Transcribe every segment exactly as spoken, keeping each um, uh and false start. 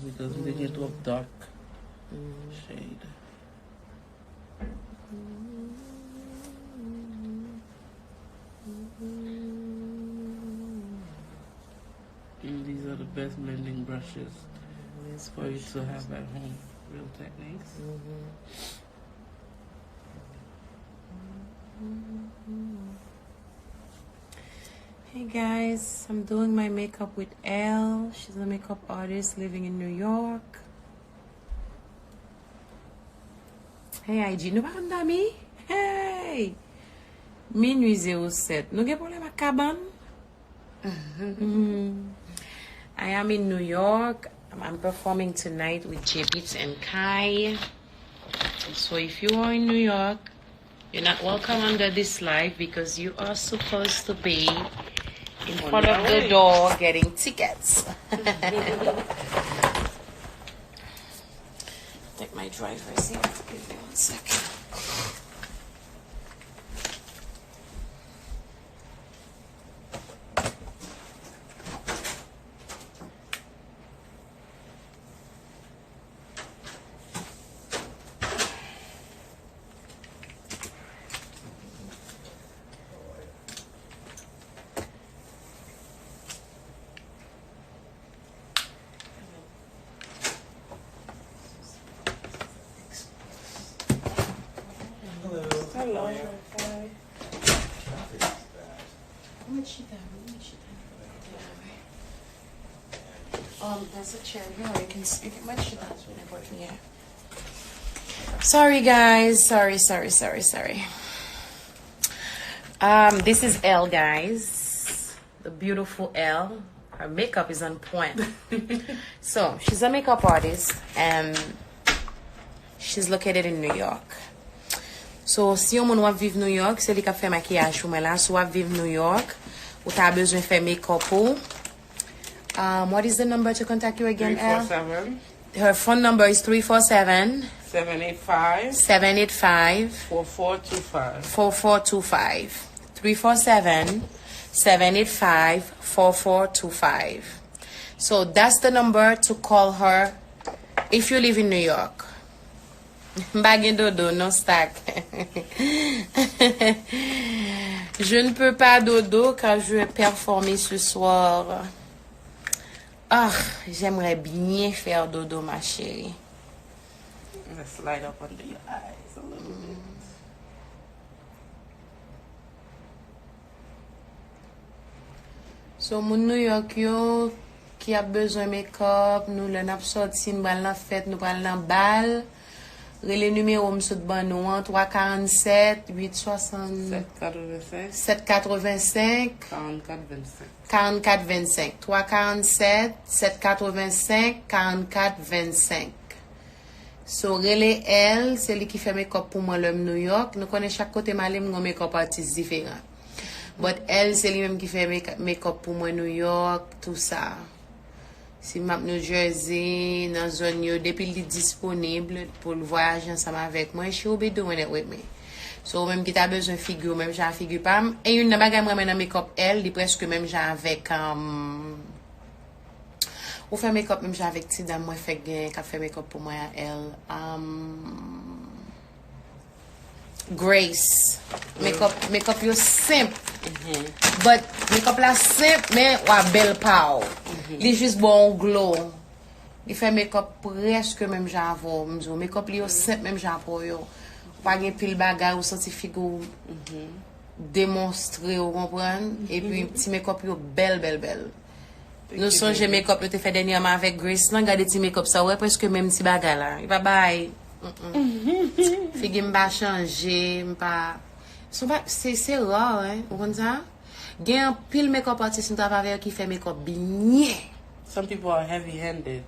Because m te gen twòp dark shade. And these are the best blending brushes for you to have at home. Real Techniques. Hey guys, I'm doing my makeup with Elle. She's a makeup artist living in New York. Hey I G, nou pa konn dòmi? Hey! Minui zewo sèt. Nou gen pwoblèm ak kabann? Mm. I am in New York. I'm performing tonight with J Beats and Kai. So if you are in New York, you're not welcome under this live because you are supposed to be in front of the door getting tickets. Take my driver's here. Give me one second. Hello. Hi. Um, there's a chair here. You can s- you can much sit down. Yeah. Sorry guys, sorry, sorry, sorry, sorry. Um, this is Elle, guys. The beautiful Elle. Her makeup is on point. So, she's a makeup artist and she's located in New York. So, si yon moun w ap viv New York, se li k ap fè makiyaj pou mwen la. Si w ap viv New York, ou ta bezwen fè makeup ou. Um, what is the number to contact you again, Elle? Three four seven. Her phone number is three four seven, seven eight five, seven eight five, four four two five. Four four two five. Three four seven, seven eight five, four four two five. So that's the number to call her if you live in New York. M pa gen dodo, non, stack. Je ne peux pas dodo car je vais performer ce soir. Ah, j'aimerais bien faire dodo, ma chérie. Let's light up under your eyes a little bit. So, moun New York yo ki ap bezwen makeup, nou lè n ap sòti, n pral nan fèt, nou pral nan bal, rele nimewo m sot ban nou an, twa karannsèt, uit swasannsenk, sèt katrevennsenk, karannkat vennsenk. Karannkat vennsenk. Twa karannsèt, sèt katrevennsenk, karannkat vennsenk. So, rele Elle, se li ki fè makeup pou mwen lè m New York. Nou konnen chak kote m ale, m gon makeup artist diferan. But Elle, se li menm ki fè make- makeup pou mwen New York, tou sa. Si m ap New Jersey, nan zòn yo, depi li disponib pou l vwayaje ansanm avèk mwen, she will be doing it with me. So, ou menm ki ta bezwen figi w menm jan ak figi pa m, e youn nan bagay m renmen nan makeup Elle, li prèske menm jan avèk, um, ou fè makeup menm jan avèk ti dam mwen fèk gen k ap fè makeup pou mwen an, Elle. Um, Grace. Makeup, makeup yo senp. But makeup la senp, men w a bèl pa w. Li jis ba w yon glow. Li fè makeup prèske menm jan avè w, m di w. Makeup li yo senp menm jan avè w yo. Ou pa gen pil bagay, ou santi figi w demonstre, ou konprann? Epi ti makeup yo bèl, bèl, bèl. Nou sonje makeup nou te fè dènyèman avèk Grace lan, gade ti makeup sa, ou wè prèske menm ti bagay la. Li pa bay. Mm-mm. Figi m pa chanje, m pa. Se pa, se, se ra, wi, ou konn sa? Gen anpil makeup artist m travay avè yo ki fè makeup byen. Some people are heavy handed.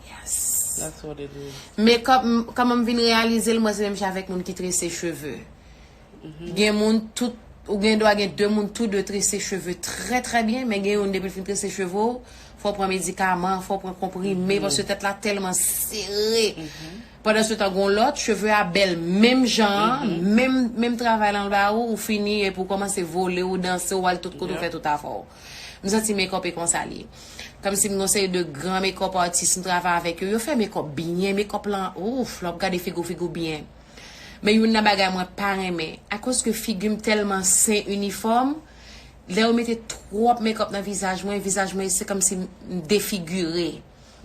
Yes. That's what it is. Makeup, m- kòman m vin reyalize l, mwen se menm jan avèk moun ki trese cheve. Gen moun tout, ou gen dwa gen de moun tou de trese cheve trè, trè byen, men gen youn depi l fin trese cheve w, fò w pran medikaman, fò w pran konprime, paske tèt la tèlman sere. Pandan se tan, gon lòt, cheve a bèl menm jan an, menm, menm travay lan l ba ou, ou fini, epi w kòmanse vole, ou danse, ou al tout kote, ou fè tout afè w. M santi makeup e konsa l ye. Kòmsi m gon seri de gran makeup artist m travay avèk yo, yo fè makeup byen, makeup lan, ouf, lè w ap gade figi w, figi w byen. Men youn nan bagay mwen pa renmen, akoz ke figi m tèlman sen, inifòm, lè yo mete twòp makeup nan vizaj mwen, vizaj mwen se kòmsi m defigire.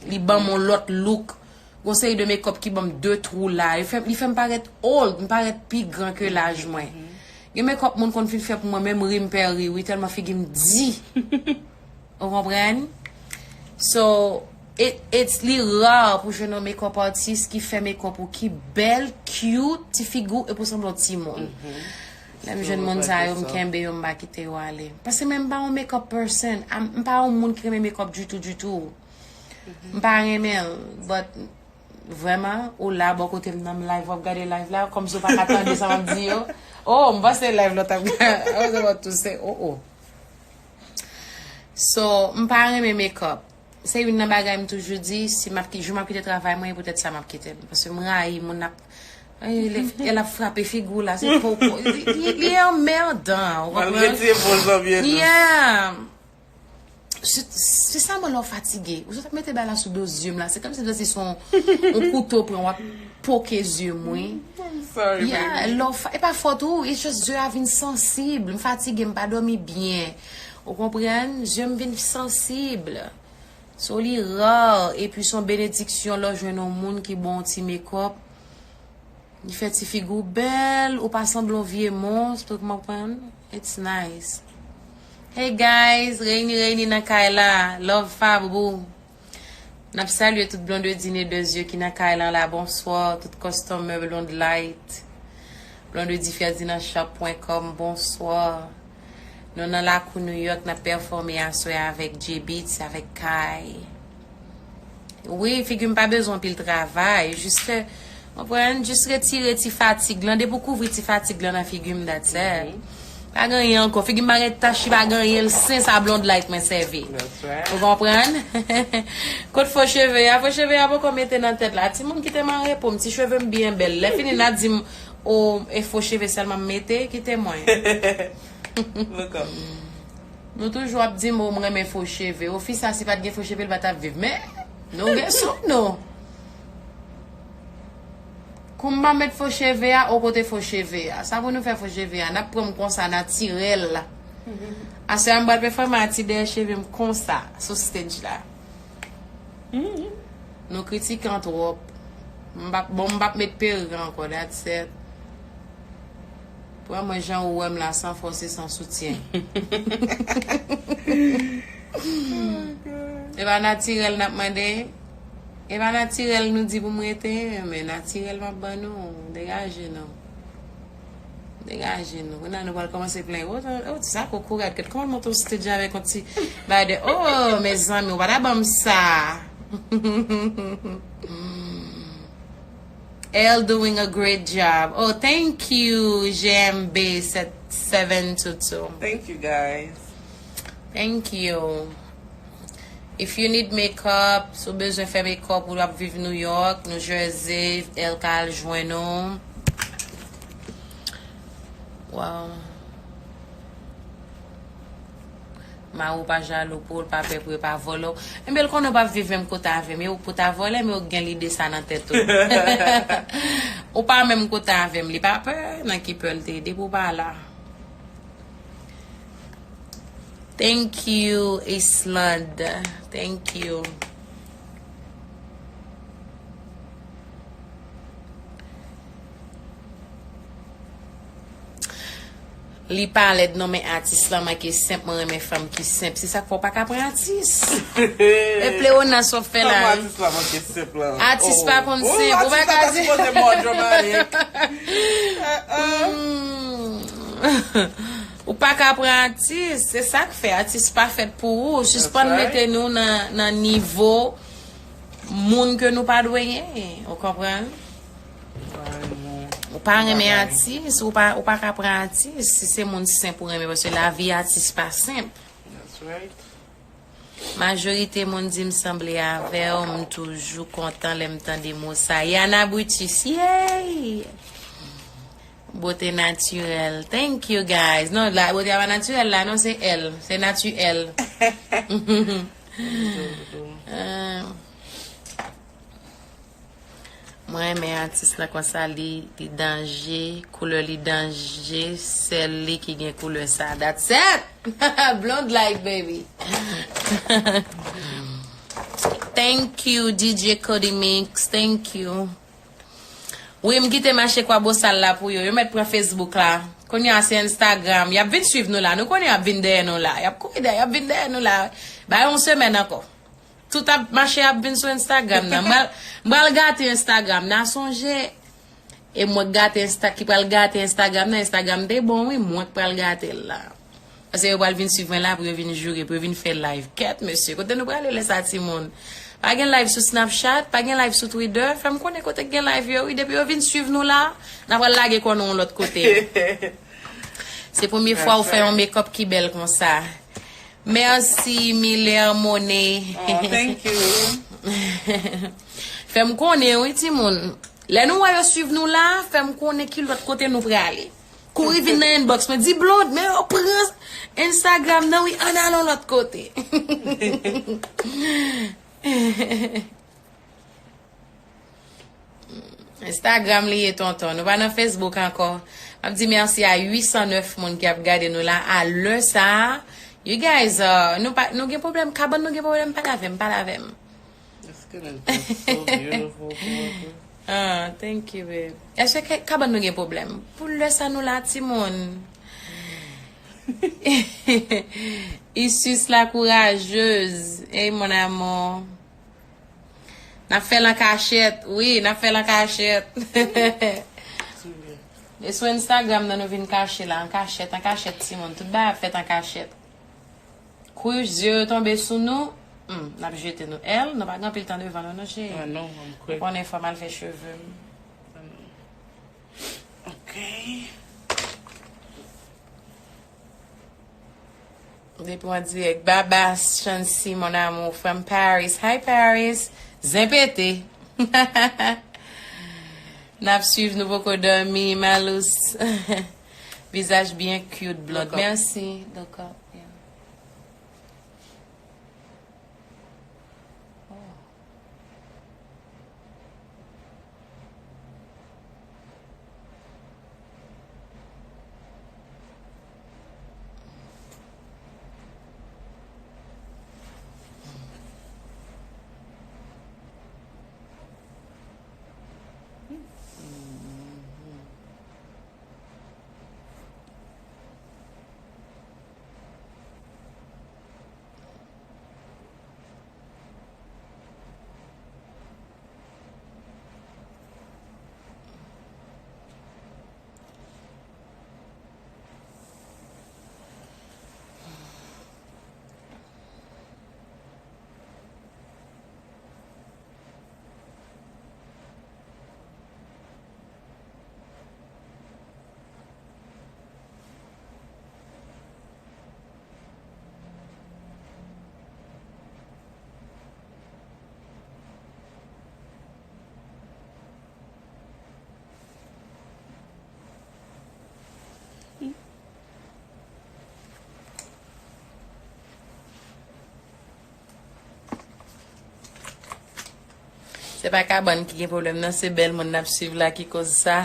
Li ban m yon lòt look. Gon seri de makeup ki ban m de twou la. Li fè, li fè m parèt old, m parèt pi gran ke laj mwen. Gen makeup moun konn fin fè pou mwen, menm ri m pè ri, wi, tèlman figi m di. Ou konprann? So, it, it's li ra pou jwenn yon makeup artist ki fè makeup ou ki bèl, cute, ti figi w, epi w sanble yon timoun. Lè m jwenn moun sa yo, m kenbe yo, m pa kite yo ale. Paske mwen m pa yon makeup person. I'm- M pa yon moun ki renmen makeup ditou, ditou. M pa renmen l, but vrèman, ou la bò kote m nan, m live, w ap gade live la, kòmsi w pa ka tande sa m ap di yo. Oh, m panse live la w t ap gade. Oh, se bò tou, se, oh, oh. So, m pa renmen makeup. Se youn nan bagay m toujou di, si m ap ki- jou m ap kite travay mwen, e poutèt sa m ap kite l. Paske m rayi moun ap, ay, lè, lè l ap frape figi w la, se po, po, li, li, li anmèdan, ou konprann? Malgre ti epo l sanble dous. Yeah. Se, se sèlman lè w fatige. Ou sot ap mete bagay la sou do zye m la. Se kòmsi m santi se yon, yon kouto pran, w ap poke zye m, wi. I'm sorry, yeah, baby. Lè w fa- e pa fòt ou, it's just zye a vin sansib. M fatige, m pa dòmi byen. Ou konprann? Zye m vin sansib. So, li ra, epi se yon benediksyon lè w jwenn yon moun ki ba w ti makeup. Li fè ti figi w bèl, ou pa sanble yon vye mons, ou konprann? It's nice. Hey guys, reyini, reyini nan kay la. Love Fab, boo. N ap salye tout Blondedy Nez de Yeux ki nan kay lan la, bonswa. Tout customer Blonde Light. Blondedy Ferdinand Shop pwen com, bonswa. Nou nan lakou New York, n ap pèfòme aswè avèk J Beats, avèk Kay. Wi, figi m pa bezwen anpil travay. Jis fè, konprann, jis retire ti fatig lan. Depi w kouvri ti fatig lan nan figi m, that's it. Pa gen anyen ankò. Figi m pa gen tach, pa gen anyen, l sen, sa Blonde Light mwen sèvi. That's right. Ou konprann? Kot fo cheve a? Fo cheve a poko mete nan tèt la. Timoun kite m an repo, m ti cheve m byen bèl. Lè fini, n a di m, o, e fo cheve sèlman m mete, kite mwen. Look up. Nou toujou ap di m, o, m renmen fo cheve. O, fi sa, si pa t gen fo cheve, l pa t ap viv. Men, nou gen sou nou. Kou m pa met fo cheve a, o, kote fo cheve a? Sa pou nou fè fo cheve a? N ap pran m konsa, natirèl. Aswè a, m pral pèfòme a ti dèyè cheve m konsa, sou stage la. Nou kritikan twòp. M p ap, bon, m p ap met perik ankò, that's it. Pran mwen jan ou wè m la, san fòse, san soutyen. E pa natirèl n ap mande? E pa natirèl nou di pou m rete? Men natirèl m ap ban nou. Degaje nou. Degaje nou. Kounye a nou pral kòmanse plenyen. O, o, ti sa kokorat, gad kòman l monte yon stage avèk yon ti bagay de, o, mezanmi, ou pa ta ban m sa. Elle doing a great job. Oh, thank you, J M B seven two two. Thank you, guys. Thank you. If you need makeup, si w bezwen fè makeup, ou ap viv New York, New Jersey, elle ka al jwenn ou. Wow. Mari w pa jalou pou w, l pa pè pou yo pa vòlè w. Ebyen, l konnen w p ap viv menm kote avè m, e ou k pou ta vòlè, men ou k gen lide sa nan tèt ou. Ou pa menm kote avè m, li pa pè, nan ki pè l te ye, depi w pa la. Thank you, Islande. Thank you. Li pa lèd non, men atis lan manke senp, mwen renmen fanm ki senp. Se sa k fè w pa ka pran atis. E Leona sa w ap fè la? Fanm atis la manke senp lan. Atis pa konn senp, ou pa ka di. Ou pa ka pran atis, se sa k fè atis pa fèt pou ou. Sispann mete nou nan, nan nivo moun ke nou pa dwe ye, ou konprann? Ou pa renmen atis, ou pa, ou pa ka pran atis si se moun senp ou renmen, paske lavi atis pa senp. That's right. Majorite moun di m sanble avè w, m toujou kontan lè m tande mo sa. Yana Brutus, yay! Bote natirèl. Thank you, guys. Non, la, bote a pa natirèl la, non, se L. Se natirèl. Ah. Mwen renmen atis lan konsa, li, li danje, koulè li danje, sèl li ki gen koulè sa. That's it! Blonde life, baby. Thank you, D J Cody Mix. Thank you. Wi, m kite mache Kwabosal la pou yo. Yo mèt pran Facebook la. Kounye a se Instagram. Y ap vin swiv nou la. Nou konnen y ap vin dèyè nou la. Y ap kouri dèyè, y ap vin dèyè nou la. Bay yon semèn ankò. Tout ap mache ap vin sou Instagram nan. M pral, m pral gate Instagram nan. Sonje, e mwen k gate Insta, ki pral gate Instagram nan. Instagram te bon, wi. Mwen k pral gate l la. Paske yo pral vin swiv mwen la pou yo vin joure, pou yo vin fè live. Kèt, mesye, kote nou prale lè sa, timoun? Pa gen live sou Snapchat, pa gen live sou Twitter. Fè m konnen kote k gen live yo, wi. Depi yo vin swiv nou la, n a pral lage kò nou yon lòt kote. Se premye fwa ou fè yon make-up ki bèl konsa. Mèsi, Miller Monet. Oh, thank you. Fè m konnen, wi, timoun. Lè nou wè yo swiv nou la, fè m konnen ki lòt kote nou prale. Kouri vin nan inbox mwen, di Blonde, men yo pran Instagram nan, wi, ann al yon lòt kote. Instagram li ye, tonton. Nou pa nan Facebook ankò. M ap di mèsi a uit san nèf moun ki ap gade nou la a lè sa a. You guys, uh, nou pa, nou gen pwoblèm, kabann nou gen pwoblèm, pale avè m, pale avè m. Your skin is just so beautiful, beautiful. Ah, thank you, babe. Èske ke- kabann nou gen pwoblèm? Pou lè sa nou la, timoun. Isis la courageuse. Hey, mon amour. N ap fè l an kachèt. Wi, n ap fè l an kachèt. E sou Instagram nan nou vin kache la, an kachèt, an kachèt, timoun. Tout bagay ap fèt an kachèt. Kou zye yo tonbe sou nou, hmm, n ap jete nou. Èl, nou pa gen anpil tan devan nou, non, cheri. Ah, non, m kwè. Ou konnen fò m al fè cheve m. Ah, non. Ok. Depi w an dirèk. Babas Chancy, mon amour, from Paris. Hi, Paris. Zen pete. N ap swiv, nou poko dòmi, Malous. Vizaj byen cute, Blonde. Mèsi. Dakò. Yeah. Oh. Se pa kabann ki gen pwoblèm, non, se bèl moun n ap swiv la ki koz sa.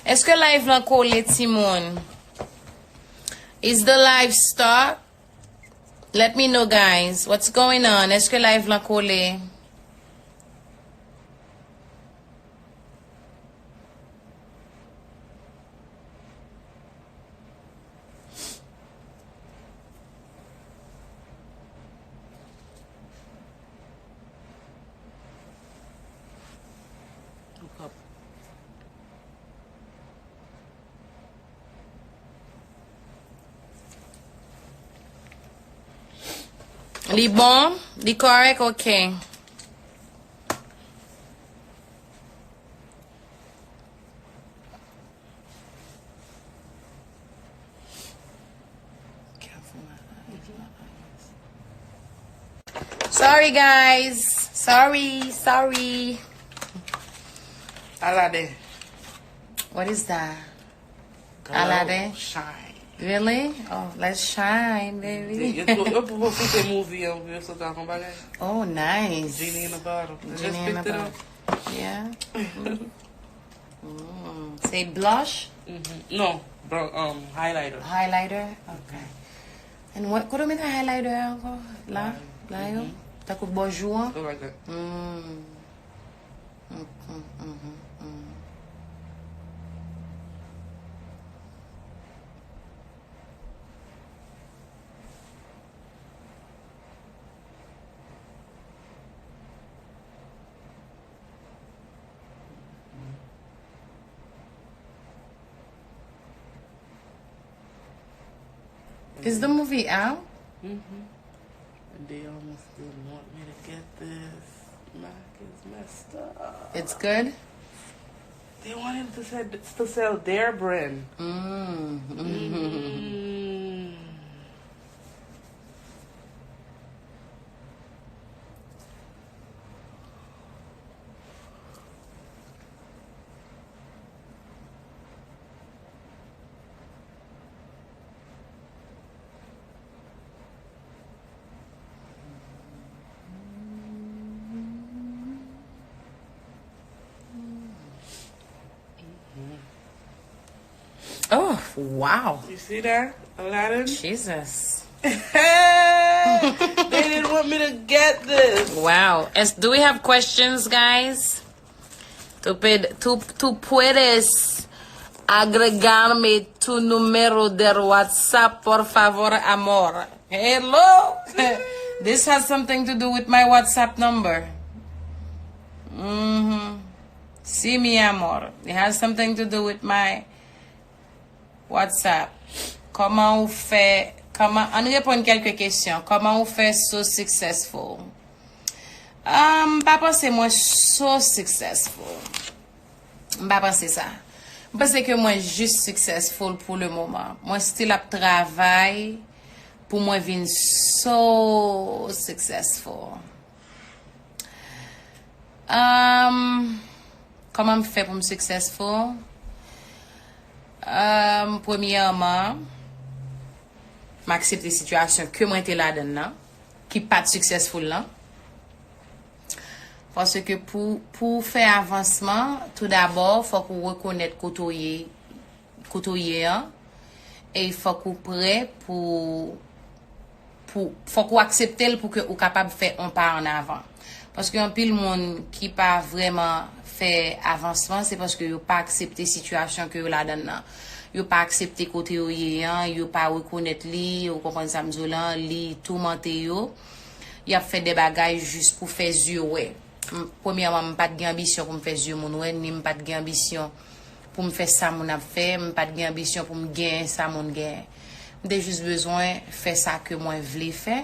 Èske live lan kole, timoun? Is the live start? Let me know, guys. What's going on? Èske live lan kole? Li bon? Li kòrèk? Ok. Sorry, guys. Sorry, sorry. Aladdin. What is that? Aladdin? Shine. Really? Oh, let's shine, baby. Yo, yo, yo pwofite movie an pou yo sot ak yon bagay. Oh, nice. Genie in a bottle. Genie in a bottle. Yeah. Mm. Se blush? Mhm. Non, bro, um, highlighter. Highlighter? Ok. And what, kote w mete highlighter ankò? La? La yo? Mhm. Tankou bò jou an? Something like that. Mm. Mm, mm, mm, mm, mm. Is the movie out? Mm-hmm. And they almost didn't want me to get this. Mac is messed up. It's good? They wanted to sell, to sell their brand. Mm. Mm. Oh, wow. You see that, Aladdin? Jesus. They didn't want me to get this. Wow. Es, do we have questions, guys? Tú, pe- tú, tú puedes agregarme tu número de WhatsApp, por favor, amor. Hello. This has something to do with my WhatsApp number. Mm-hmm. Sí, mi amor. It has something to do with my WhatsApp. Kòman ou fè, kòman, ann reponn kèlke kesyon. Kòman ou fè so successful? Ah, m pa panse mwen so successful. M pa panse sa. M panse ke mwen jis successful pou le moman. Mwen still ap travay pou mwen vin so successful. Um, kòman m fè pou m successful? Um, premyèman, m aksepte sitiyasyon ke mwen te ladan nan, ki pa t successful lan. Paske pou, pou w fè avansman, toudabò, fòk ou rekonèt kote w ye, kote w ye an, e fòk ou prè pou, pou, fòk ou aksepte l pou ke ou kapab fè yon pa an avan. Paske anpil moun ki pa vrèman fè avansman, se paske yo pa aksepte sitiyasyon ke yo ladan nan. Yo pa aksepte kote yo ye an, yo pa rekonèt li, ou konprann sa m di w lan, li toumante yo. Y ap fè de bagay jis pou fè zye wè. M- Premyèman, m pa t gen anbisyon pou m fè zye moun wè, ni m pa t gen anbisyon pou m fè sa moun ap fè, m pa t gen anbisyon pou m genyen sa moun genyen. M te jis bezwen fè sa ke mwen vle fè,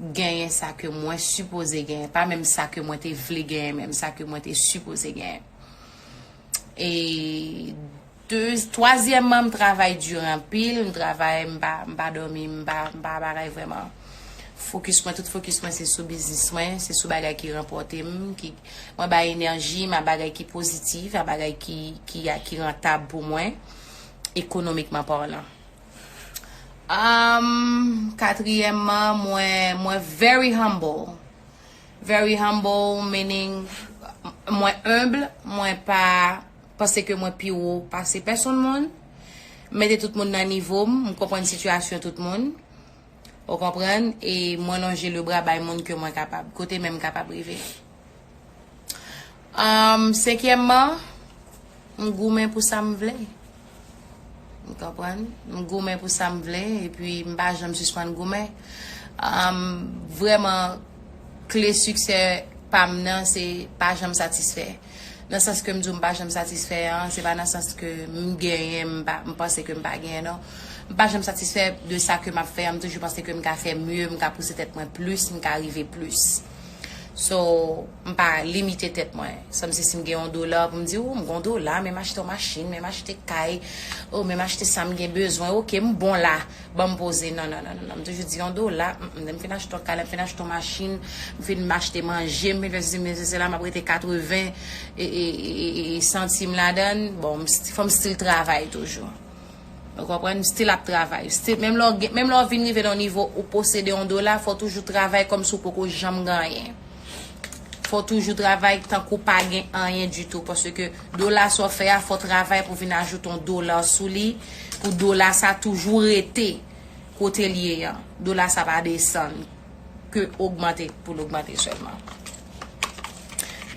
genyen sa ke mwen sipoze genyen, pa menm sa ke mwen te vle genyen, menm sa ke mwen te sipoze genyen. E de, twazyèmman, m travay di anpil, m travay, m pa, m pa dòmi, m pa, m pa bagay vrèman. Fokis mwen, tout fokis mwen se sou biznis mwen, se sou bagay ki ranpòte m, ki mwen bay enèji m a bagay ki pozitif, a bagay ki, ki, ki rantab pou mwen, ekonomikman palan. Um, katriyèmman, mwen, mwen very humble. Very humble, meaning, mwen humble, mwen pa panse ke mwen pi wo pase pèsonn moun. M mete tout moun nan nivo m, m konprann sitiyasyon tout moun. Ou konprann? E mwen lonje lebra bay moun ke mwen kapab, kote menm m kapab rive. Um, senkyèmman, m goumen pou sa m vle. Ou konprann? M goumen pou sa m vle, epi m pa janm sispann goumen. Um, vrèman, kle siksè pa m nan, se pa janm satisfè. Nan sans ke m di w m pa janm satisfè an, se pa nan sans ke m genyen, m pa, m panse ke m pa genyen, non. M pa janm satisfè de sa ke m ap fè an, m toujou panse ke m ka fè mye, m ka pouse tèt mwen plis, m ka rive plis. So, m pa limite tèt mwen. Sanm si si m gen yon dola, pou m di, o, m gen yon dola, men m achte yon machin, men m achte kay, o, men m achte sa m gen bezwen, oke, m bon la, ban m poze. Non, non, non, non, non. M toujou di yon dola, m, m, lè m fin achte yon kay, lè m fin achte yon machin, m fin achte manje, m fin fè sesi, m fin fè sela, m ap rete katreven e, e, e, e, e santim ladan l. Bon, m st-, fò m still travay toujou. Ou konprann? M still ap travay. Still, menm lè w gen, menm lè w vin rive nan yon nivo ou posede yon dola, fò w toujou travay kòmsi w poko janm gen anyen. Fò w toujou travay tankou w pa gen anyen ditou. Paske dola sa w fè a, fò w travay pou w vin ajoute yon dola sou li. Pou dola sa toujou rete kote l ye an. Dola sa pa desann. Ke ogmante pou l ogmante sèlman.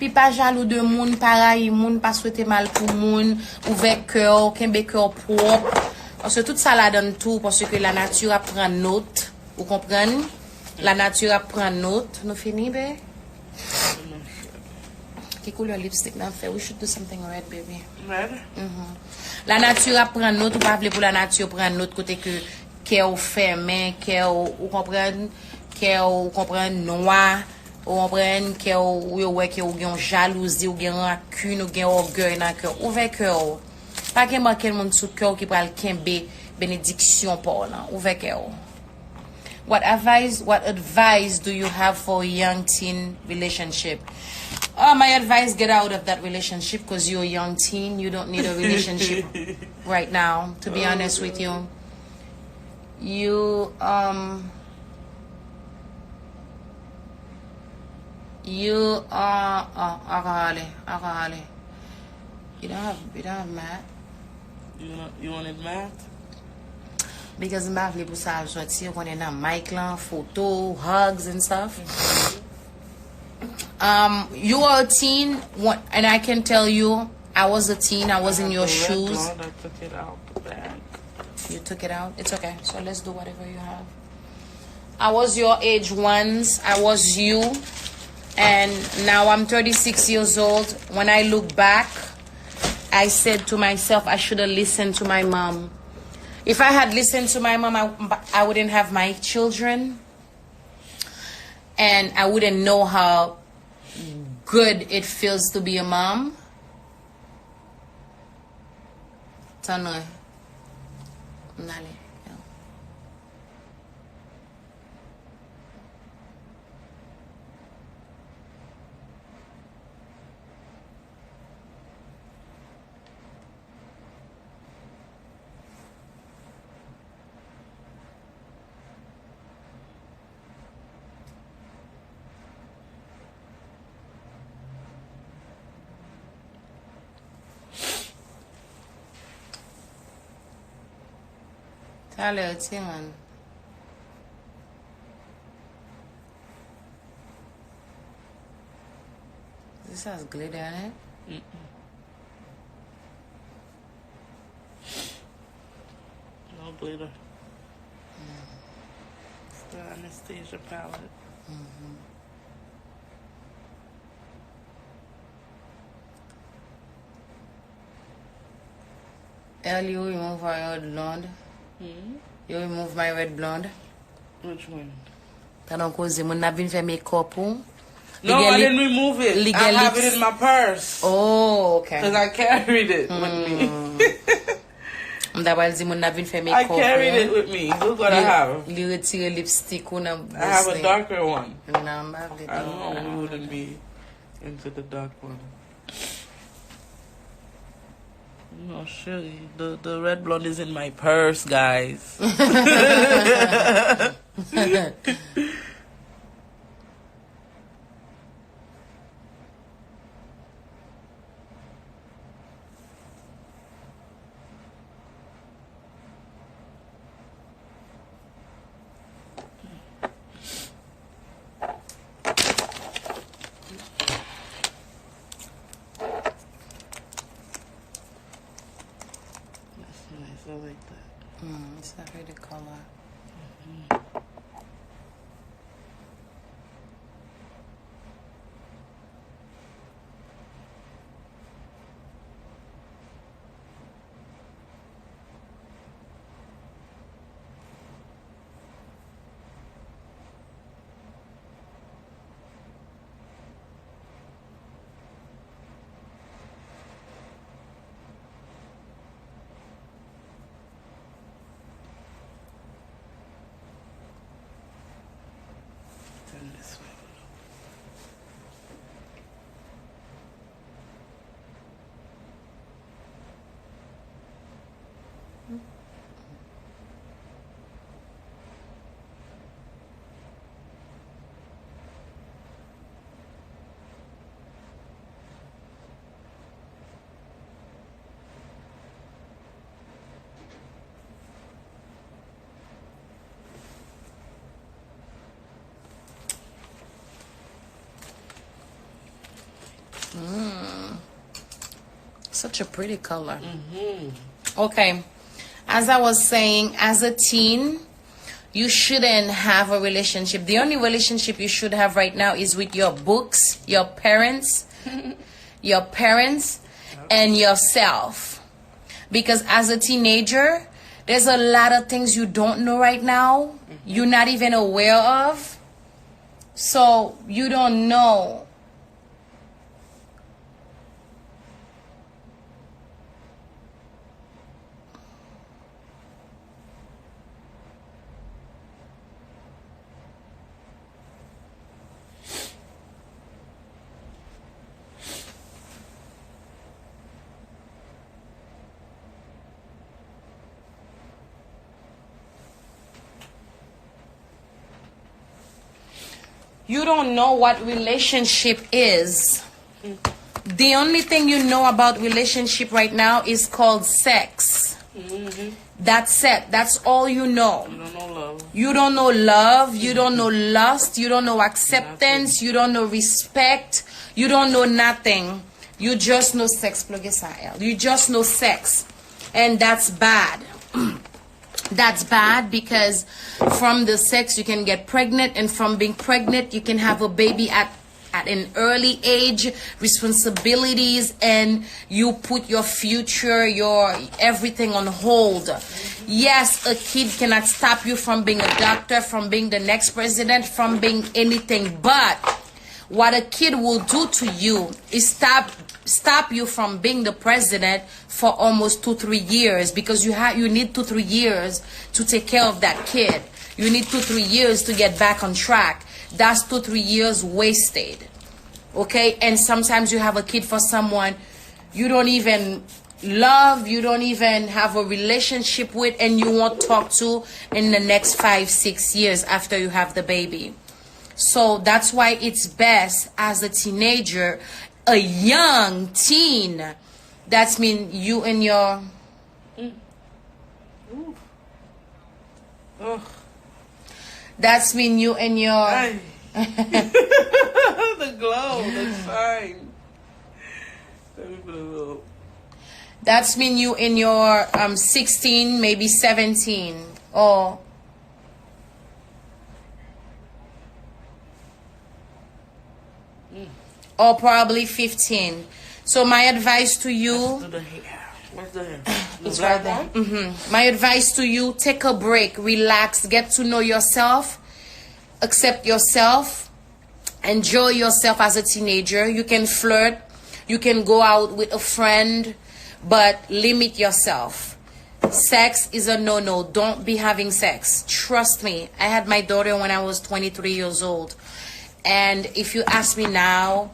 Pi pa jalou de moun, pa rayi moun, pa swete mal pou moun, ouvè kè w, kenbe kè w pwòp. Paske tout sa ladan l tou, paske lanati ap pran not, ou konprann? Lanati ap pran not. Nou fini, be? Ki koulè lipstick n ap fè? We should do something red, baby. Red? Mhm. Lanati ap pran not, ou pa vle pou lanati pran not kote ke kè w fèmen, kè w, ou konprann, kè w, ou konprann, nwa, ou konprann, kè w, yo wè ke w gen yon jalouzi, ou gen rankin, ou gen ògèy nan kè w. Ouvè kè w. Pa gen okenn moun sou kè w ki pral kenbe benediksyon pa w lan. Ouvè kè w. What advice, what advice do you have for a young teen relationship? Oh, my advice, get out of that relationship 'cause you're a young teen. You don't need a relationship right now, to be honest with you. You, um, you are, uh, alcoholic, alcoholic. You don't have, you don't have math. You know, you wanted math? Because m pa vle pou sa al sòti, ou konnen nan mic lan, foto, hugs and stuff. Um, you are a teen, wha-, and I can tell you, I was a teen, I was in your shoes. I have the red blonde, I took it out the bag. You took it out? It's okay. So let's do whatever you have. I was your age once. I was you. And now I'm thirty-six years old. When I look back, I said to myself, I should have listened to my mom. If I had listened to my mom, I, I wouldn't have my children. And I wouldn't know how good it feels to be a mom. Tann mwen. M ale. Talè, ti moun. This has glitter in it. Mm-mm. No glitter. Mm. It's the Anastasia palette. Mm-hmm. Early, you remove my red blonde. Hmm? You remove my red blonde. Which one? Pandan w koze, moun nan ap vin fè makeup ou. No, I didn't remove it. I have it in my purse. Oh, okay. 'Cause I carried it with me. Hmm. M ta pral di moun nan ap vin fè makeup ou. I carried it with me. Look what I have. Li retire lipstick ou nan vès li. I have a darker one. Non, m pa vle. I know we wouldn't be into the dark one. No, Shelly, the, the red blonde is in my purse, guys. That's nice. I like that. Mm, it's a pretty color. Mm-hmm. Such a pretty color. Okay. As I was saying, as a teen, you shouldn't have a relationship. The only relationship you should have right now is with your books, your parents, your parents, and yourself. Because as a teenager, there's a lot of things you don't know right now, you're not even aware of. So you don't know. You don't know what relationship is. The only thing you know about relationship right now is called sex. That's it. That's all you know. You don't know love. You don't know love. You don't know lust. You don't know acceptance. You don't know respect. You don't know nothing. You just know sex. Plug sa, L. You just know sex. And that's bad. That's bad because from the sex you can get pregnant, and from being pregnant you can have a baby at at an early age, responsibilities, and you put your future, your everything on hold. Yes, a kid cannot stop you from being a doctor, from being the next president, from being anything, but what a kid will do to you is stop stop you from being the president for almost two, three years, because you have you need two, three years to take care of that kid. You need two, three years to get back on track. That's two, three years wasted. Okay? And sometimes you have a kid for someone you don't even love, you don't even have a relationship with, and you won't talk to in the next five, six years after you have the baby. So that's why it's best as a teenager, a young teen. That's mean you in your Ugh. That's mean you in your Ay. The glow, the shine. Let me put a little. That's mean you in your um sixteen, maybe seventeen, or or probably fifteen. So my advice to you, Do the hair. Where's the hair? The it's black right there. One? My advice to you: take a break, relax, get to know yourself, accept yourself, enjoy yourself as a teenager. You can flirt, you can go out with a friend, but limit yourself. Sex is a no-no. Don't be having sex. Trust me. I had my daughter when I was twenty-three years old. And if you ask me now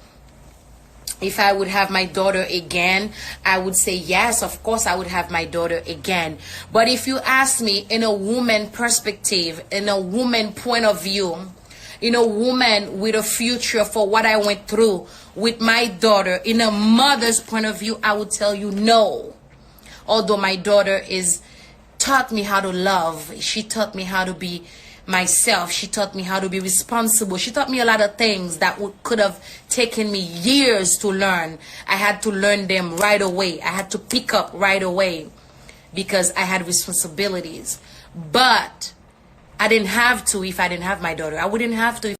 if I would have my daughter again, I would say yes, of course I would have my daughter again. But if you ask me in a woman perspective, in a woman point of view, in a woman with a future for what I went through with my daughter, in a mother's point of view, I would tell you no. Although my daughter is taught me how to love. She taught me how to be myself. She taught me how to be responsible. She taught me a lot of things that would, could have taken me years to learn. I had to learn them right away. I had to pick up right away because I had responsibilities. But I didn't have to if I didn't have my daughter. I wouldn't have to